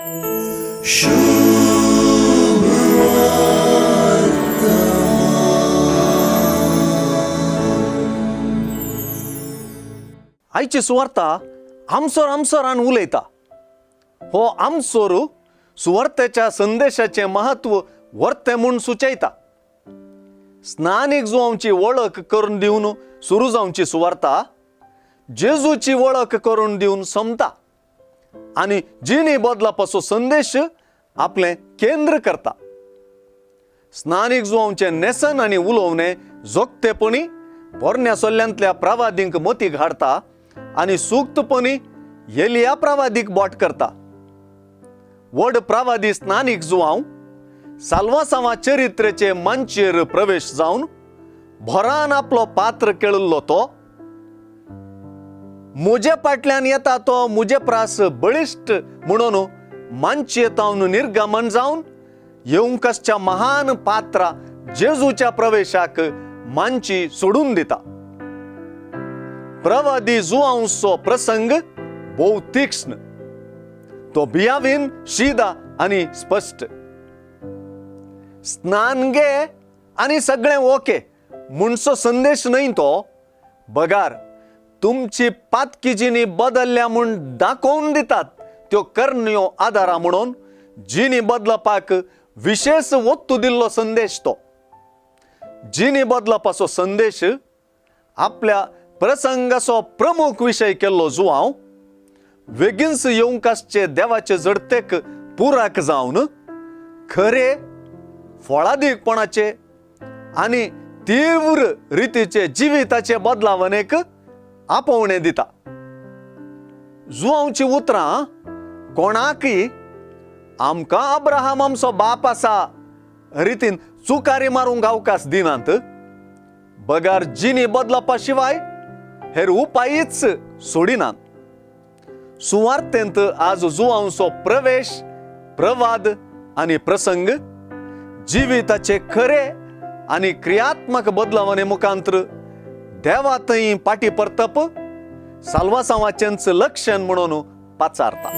आयची सुवार्ता आमसोर आमसोरान उलयता. हो आमसोर सुवार्तेच्या संदेशाचें म्हत्व वर्तें म्हूण सुचयता. स्नानीक जुवांची वळख करून दिवन सुरू जावची सुवार्ता जेजूची वळख करून दिवन सोंपता आनी जिणी बदलापाचो संदेश आपलें केंद्र करता. स्नानीक जुवांचें न्हेसन आनी उलोवणें जोगतेपणी पोरण्या सोल्ल्यांतल्या प्रवादींक मतीक हाडता आनी सुक्तपणी एलिया प्रवादीक बोट करता. व्हड प्रवादी स्नानीक जुवांव साल्वासांवा चरित्रेचे मांचयेर प्रवेश जावन भोरान आपलो पात्र केळिल्लो तो म्हजे फाटल्यान येता तो म्हजे प्रास बळिश्ट म्हणून मांचयेतावन निर्गमन जावन येवंक आसच्या महान पात्रा जेजूच्या प्रवेशाक मांची सोडून दिता. प्रवादी जुआंवचो प्रसंग भोव तीक्ष्ण, तो भियावीन शिदा आनी स्पश्ट. स्नान घे आनी सगळें ओके म्हणचो संदेश न्हय तो, बगार तुमची पातकी जिणी बदल्ल्या म्हूण दाखोवन दितात त्यो करण्यो आदारा म्हणून जिणी बदलपाक विशेश वत्तू दिल्लो संदेश तो. जिणी बदलपाचो संदेश आपल्या प्रसंगाचो प्रमुख विशय केल्लो जुवांव वेगींच येवंक आसचे देवाचे जडतेक पुराक जावन खरे फळादीकपणाचे आनी तीव्र रितीचे जिविताचे बदलावणेक आपोवणें दिता. जुवांवची उतरां कोणाकय आमकां अब्राहम आमचो बाप आसा रितीन चुकारी मारूंक अवकाश दिनात, बगार जिणी बदलपा शिवाय हेर उपायच सोडिनात. सुवार्तेंत आज जुवांचो प्रवेश, प्रवाद आनी प्रसंग जिविताचे खरे आनी क्रियात्मक बदलावाने मुखांत्र देवा थंय पाटी परतप साल्वासांवाचेंच लक्षण म्हणून पाचारता.